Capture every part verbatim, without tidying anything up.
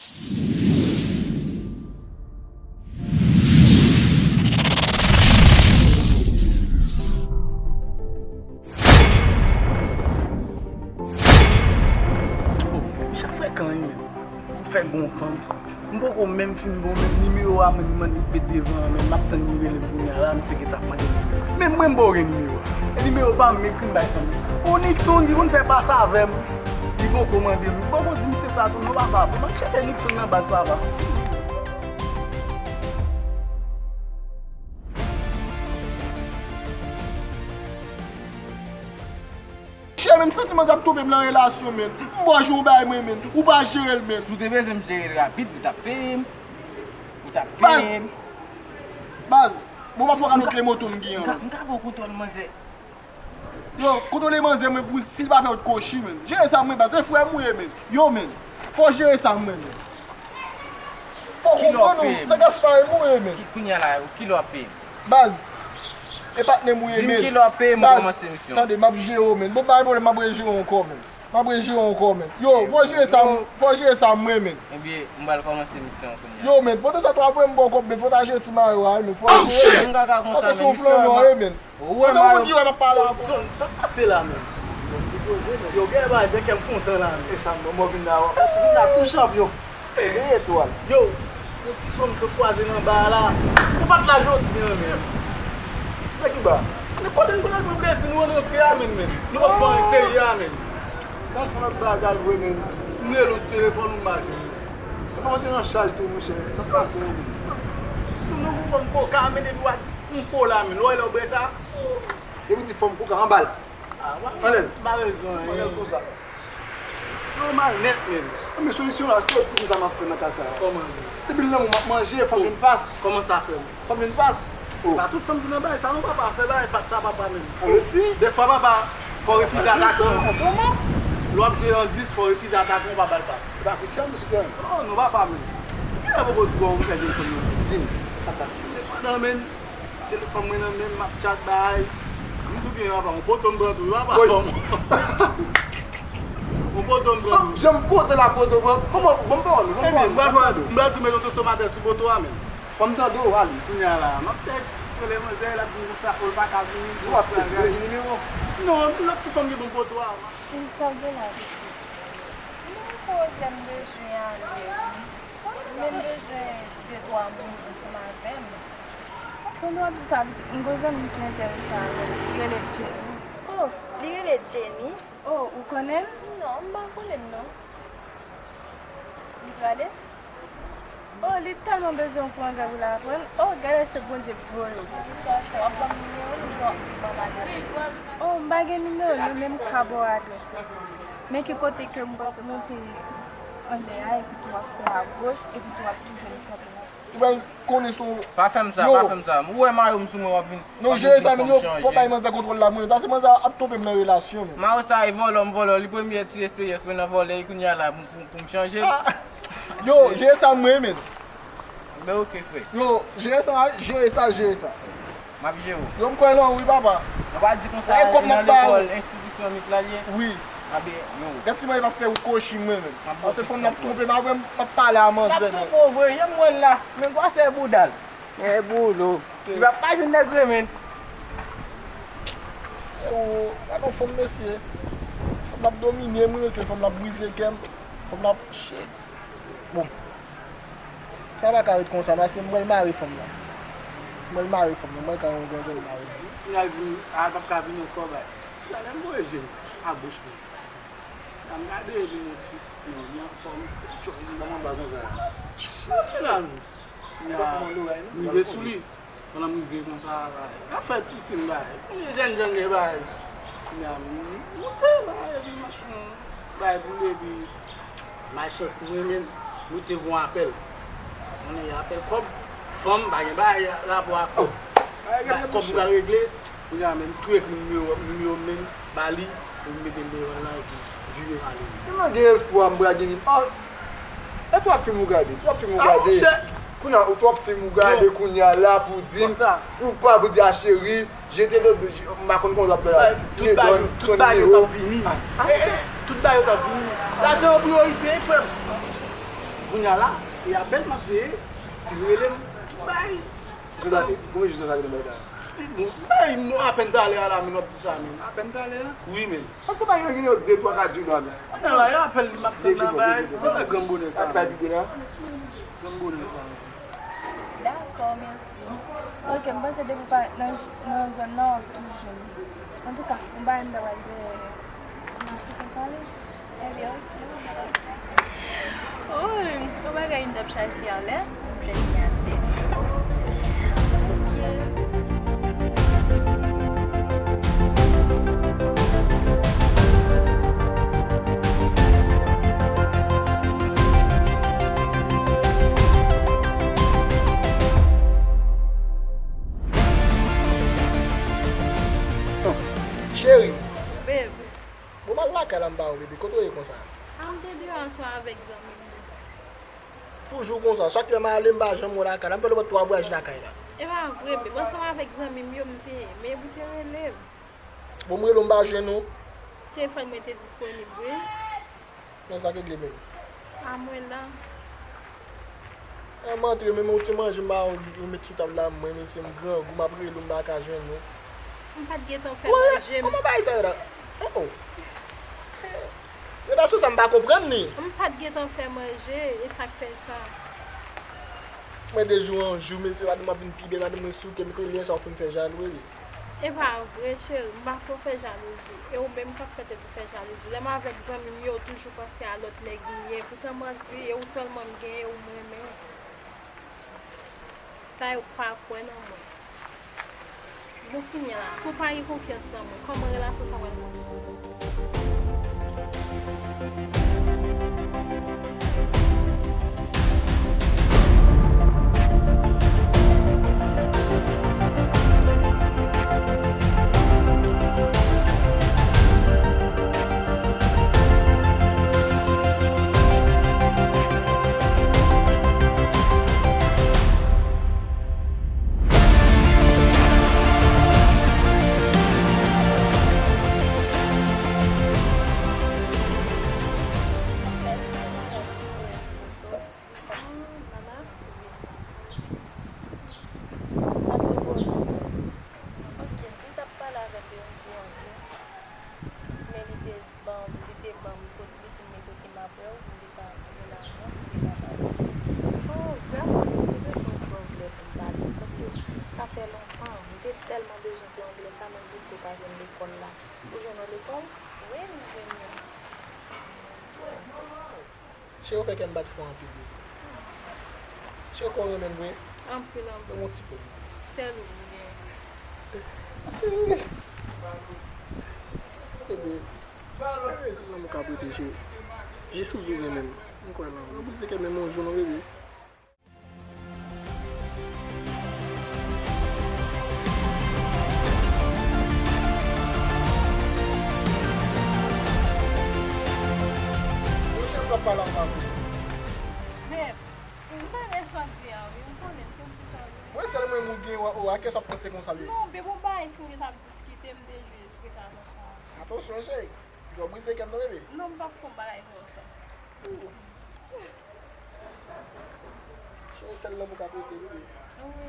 Oh, Micha frekan wi menm. Fè gon fanm. M poko menm fin bon menm nimewo a menm li mande met devan an menm m ap tann li rele m kounye a la misye gentan ap mande m nimewo. Menm mwen m poko gen nimewo a. E nimewo pa m m ekri m bay fanm nan. Gon Nixon ki konn fè pase avè m. Li poko mande m. M poko di misye sa tou non papa. Pou m ap chèche Nixon nan baz papa. Chè, menm santi manzè ap twonpe m nan relasyon, menn. M bò jou w bay mwen, menn. Ou pa jere l, menn. Si w te bezwen m jere l rapid, ou t ap peye m. Ou t ap peye m. Baz, bon, m ap fè w kado kle moto m gen an. M ka, m ka ba w kontwòl manzè. Yo, kontwole manzè mwen pou si l pa fè w t kochi, menn. Jere sa mwen, baz. Se frè m ou ye, menn. Yo, menn. Fò w jere sa mwen, menn. Fò w konprann ou. Se gaspare m ou ye, menn. Ki, kounye a la, ki lè w ap peye m? Baz, e patnè m ou ye, menn. Di m ki lè w ap peye m, m kòmanse misyon. Tande, m ap jere w, menn. Bon, pa gen pwoblèm, m ap rejere w ankò, menn. M ap rejere w ankò, menn. Yo, fò w jere sa, fò w jere sa mwen, menn. Ebyen, m pral kòmanse misyon an kounye a. Yo, menn, pandan sa tou apre m ba w kòb, menn, fò w ta jere ti mayo a, menn. Fò w jere, menn. Paske se yon flannè w ye, menn. Ou wè mayo. Sa moun ki wè m ap pale a. Sa k pase la, menn? Yo, gen bagay, kè m kontan la, menn. E sa m bon, mwen vin la, vin la tou chanpyon. Gen etwal. Yo, yon ti fanm sot kwaze nan ba a la. Ou pa t la jodi a, menn. Ti nèg ki ba? Men kote n pral pran plezi nou an nan se a, menn, menn. Nou p ap pran seri a, menn. Nan fè lòt bagay vre, menn. M rele w sou telefòn ou m pa jwenn ou. Telefòn te nan chaj tou, monchè. Sa k pase, menn? Si nou gon fanm koka, men depi w a di m kola, menn. Lè w wè lè w bwè sa. Depi w di fanm koka, anba l. Anlè l. M pa bezwen anyen. Anlè l konsa. Nòmal nèt, menn. Men solisyon la, se pou sa m ap fè nan ka sa a. Kòman? Depi l nan men w m ap manje, fò m vin pas. Kòman sa fè m? Fò m vin pas. Oh. Pa tout fanm ki nan bagay sa non papa, fè bagay pas sa papa menm. Dèfwa papa, fò w refize atakan. Lè w ap jwe an dis, fò w refize atakan, w pa ba l pas. Oh non papa menm. Kilè poko di w fè jèn fanm nan? Di m. Sa k pase? Se pandan menm. Telefòn mwen nan men m, m ap tchat bay. M tou byen papa, yon poto m pran tou wi papa. Yon poto m pran tou. Jan m kontan la poto pran. Kòman, bon, m pa wè nou, bon, m pa wè nou, m pral tou met yon konsomatè sou poto a menm. Fò m tande w ale. Kounye a la, m ap tèks, rele manzè, l ap di m konsa, o l pa ka vini. Si w ap tèks, ou gen nimewo? Non, lòt ti fanm ki ban m poto a. Sa w gen la pitit? M gen yon pwojè m bezwen ale wi. M menm bezwen de twa moun ansanm avè m. Pandan w ap di sa, pitit, m gon zanmi ki enterese avè w. Li rele Jenny. Oh, li rele Jenny? Oh, ou konnen l? Non, m pa konnen l non. Li prale? Oh, li tèlman bezwen w pou anglè pou l aprann. Oh, gade se Bondye k voye w. Sa w ap ban m nimewo l oubyen w ap ban m adrès ou? Oh, m pa gen nimewo l non, men m ka ba w adrès ou. Men ki kote ke m pral monte anlè a, epi tou w ap fè agoch, epi tou w ap toujou kanpe. Ou pral konnen sou. Pa fè m sa, pa fè m sa. Ou wè mayo m sou mwen, w ap vin. Non, jere sa, men yo, fò bay manzè kontwòl la, mwen. Paske manzè ap twonpe m nan relasyon, men. Mayo sa, e vòlò, m vòlò. Li premye ti esperyans mwen nan vòlè, e kounye a la, pou, pou, pou m chanje l. Yo, jere sa, mwen, men. Ben, ok, frè. Yo, jere sa, jere sa, jere sa. M ap jere w. Yo, m kwè nan ou wi, papa. Ou pa di konsa, e nan lekòl, enstitisyon mit la l ye? Wi. Anben, yo. Gad si mwen pa fè ou kochi mwen menm. Paske fanm nan ap twonpe m, apre m ap pale a manzè. L ap twonpe w vre, jan m wè l la. Men gwosè bouda l. Men boul ou. Li p ap pa jwenn nèg renmen l. Se ou, gad yon fanm mesye. Fanm nan ap domine m wi mesye, fanm nan ap brize kè m. Fanm nan ap, shit. Bon. Sa pa ka ret konsa, paske m pral mare fanm nan. M pral mare fanm nan, m pral ka yon grann grann mare. Kounye a l vin, a l p ap ka vin ankò, bay. Kounye a lè m voye je m agoch mwen. Kounye a m gade li, yon ti pitit non, li anfòm, ti tchòy li. Kòman bagay sa? Kounye a m rive sou li. Pandan m rive konsa, bay, m ap fè ti siy bay. Kounye a jènjan gen bay. Kounye a m moute bay, epi machin bay pou li, epi malchans mwen menm, m resevwa yon apèl. Konnen apèl kòb, fanm pa gen bay rapò ak kòb. Bay kòb m pral regle. Kounye a menm, tou ekri nimewo, nimewo m menm, ba li, pou m mete l devan l lan, epi vire pale. Tèlman gen espwa m pral gen li. Ah, e twòp fim ou gade, twòp fim ou gade. Kounye a, ou twòp fim ou gade, kounye a la pou di m, pou pa pou di a cheri, jete do, m pa konn kòman w ap fè la. Tout bagay, tout bagay yo t ap vini. Eh, eh, tout bagay yo t ap vini. Lajan an priyorite, frè m. Kounye a la, e apèl m ap veye, si l rele m, bay. Jodi a, konbyen jou sa, sa gentan bay la? Bon, bay, nou apèn talè a la, men w ap di sa, men. Apèn talè a? Wi, men. Paske bay, gen de twa kat jou la, men. Kounye a la, e apèl m ap tann la, bay. Mwen wè granm bonè sa, men. Bay pide la. Granm bonè sa, men. Dakò, mèsi. Ok, m panse depi w parèt nan, nan zòn nan, w ap toujou. Antouka, yon bagay m ta pral dèyè. N ap tou konn pale. Ebyen, ok. Oh, yon bagay m t ap chache a la, m jwenn li atè. Ok. Cheri. Babe. Bon, m al lakay la, m ba ou, bebe. Kote w ye konsa? A, m te deyò ansanm avèk zanmi m yo. Toujou konsa. Chak lè m ale, m pa janm wè w lakay la. M fè lòt twa vwayaj lakay la. E pa vre, babe. Ansanm avèk zanmi m yo, m te ye. Men ou te rele m. Bon, m rele w, m pa jwenn ou. Telefòn mwen te disponib, wi. Men sa k regle menm. A mwen la. An m antre, men yon ti manje m ba ou, ou met sou tab la, mwen, mesye, m grangou, m ap rele w, m pa ka jwenn ou. M pa t gentan fè manje. Kòman bagay sa ye la? Oh, oh. Relasyon sa, m pa konprann li. M pa t gentan fè manje, e sa k fè sa. Mwen de jou an jou, mesye, madanm mwen ap vin pi bèl, madanm mwen souke, mesye, lyen sa w fin fè jalou, wi. E pa vre, cheri, m pa fè w fè jalouzi. E ou menm k ap fè tèt ou fè jalouzi. Lè m avèk zanmi m yo, ou toujou panse a lòt nèg m ye. Poutan manti, e ou sèlman m genyen, ou m renmen. Sa yo pa kwè nan mwen. Bon, kounye a la, si w pa gen konfyans nan mwen, kòman relasyon sa pral kontinye? Sa te bon di. Ok, m te t ap pale avè l de yon ti anglè, men li te ban m, li te ban m kot, li di m men kote m ap wè w, m te ka vin avè w, m te ka pale. Oh, vrèman, m te bezwen pran w lè pou m pale, paske sa fè lontan, m te tèlman bezwen pran anglè sa, men m pito pa jwenn lekòl la. Ou jwenn yon lekòl? Wi, m jwenn youn. Cheri, ou fè kè m bat fò anpil wi. Cheri, ou konnen w renmen m vre? Anpil, anpil. Ban m yon ti pòz. Sèl ou m gen. Bebe. Bebe, sèl lanmou ka prete, cheri. Jis ou di w renmen m. M kwè nan ou. Ou brize kè m menm yon jou non, bebe. Monchè, m t ap pale ansanm avè w. Beb, m tande sa w ap di a, wi, m konnen m konn sou sa w ap di. Mwen sèl mwen m ou gen, ou, ou, a kiyès w ap panse konsa li ye? Non, beb, yon bagay ti moun yo t ap diskite, m te jis prete atansyon. Atansyon, cheri. Ou brize kè m non, bebe. Non, m p ap fè yon bagay konsa. Cheri, sèl lanmou ka prete, bebe. Wi.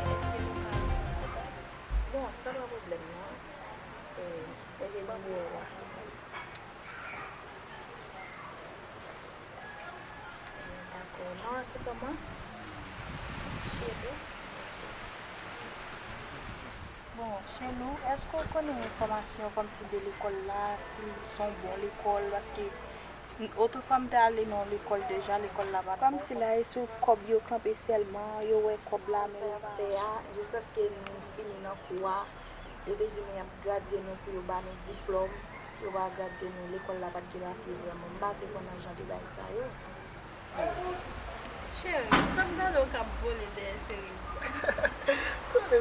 Èske nou ka, bon, sa pa pwoblèm non. E, mete nimewo a. Dakò. Non an se kòman? Chelou? Bon, Chelou, èske w konnen enfòmasyon kòmsi de lekòl la, si l se yon bon lekòl? Paske otrefwa m te ale nan yon lekòl deja, lekòl la pa. Kòmsi la e sou kòb yo kanpe sèlman, yo wè kòb la, men yo pa. Sa y ap fè a, jiskaske nou fini nan kou a, yo te di nou y ap gradye nou pou yo ba nou diplòm. Yo pa gradye nou, lekòl la pa t gen papye vrèman. M pa vle pran nan jan de bagay sa yo. Cheri, m t ap gade w k ap vole dèyè seri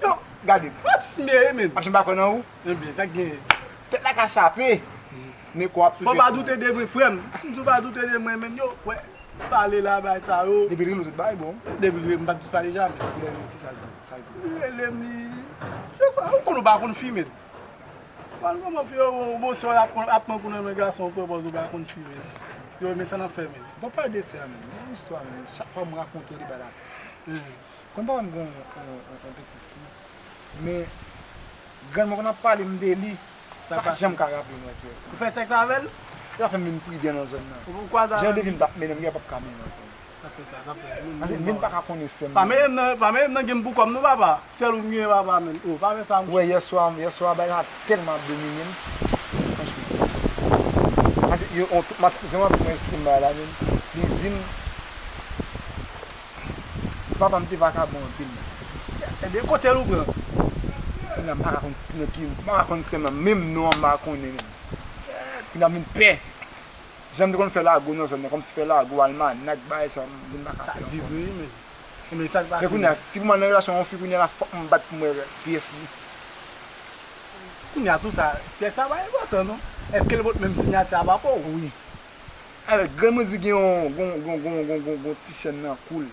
Yo, gade. Atis m ye, men. Ap janm pa kwè nan ou? Ebyen, sa k genyen? Tèt la ka chape. Neko ap touche. Fò w pa doute de mwen, frè m. M di w pa doute de mwen, men yo, wè, pale la, bay sa yo. Depi l rele w, tout bagay bon. Depi l rele m, m pa t di w sa deja, men. Lè yo, ki sa l di? Sa l di? Li rele m, li, Joshua, ou konn ou pa konn fi, men. Mwen, kòman fi yo, bon, sè w ap, ap pran kou nan men gason, ou pran pòz ou pa konn fi, men. Yo, men sa n ap fè, men. Bon, pale de sè a, men. Yon istwa, men. Chak fwa m rakonte w, li bay la. Hmm. Konn papa m gen yon, yon, yon, yon pitit fi. Men, grann mwen konn ap pale m de li. Sa pa janm ka raple m wè pyès. Ou fè sèks avè l? Li pa fè m vin pridan nan zòn nan. Ou kwaze avè l? Jan de vi m t ap mennen, m gen p ap ka mennen ankò. Sa fè sa, sa fè. Paske m vin pa ka konnen sè m. Pa mennen m nan, pa mennen m nan game pou kò m non, papa. Sèl ou m gen, papa, men. Oh, pa fè sa, monchè. Ou wè, yèswa, yèswa, bagay la tèlman ap domine m. Franchman. Paske yo, on, jan w ap mwen eksplike m bagay la, men. Li di m, papa m te vakabon anpil, men. E de kote l ou pran? Kounye a m pa ka konn, kounye a ki, m pa ka konn sè m nan, menm non an m pa konnen menm. Kounye a m vin pè. Jan m te konn fè lago nan zòn nan, kòmsi fè lago, almanak, bagay sa, m vin pa ka fè ankò. Sa di vre, men. Men sa k pase? Men kounye a, si pou m al nan relasyon yon fi, kounye a la, fòk m bat pou m wè pyès li. Kounye a, tou sa, pyès sa pa enpòtan, non. Èske l pot menm siyati a papa w? Wi. Alò, grann mwen di gen yon, gon, gon, gon, gon, gon, gon ti chèn nan kou l.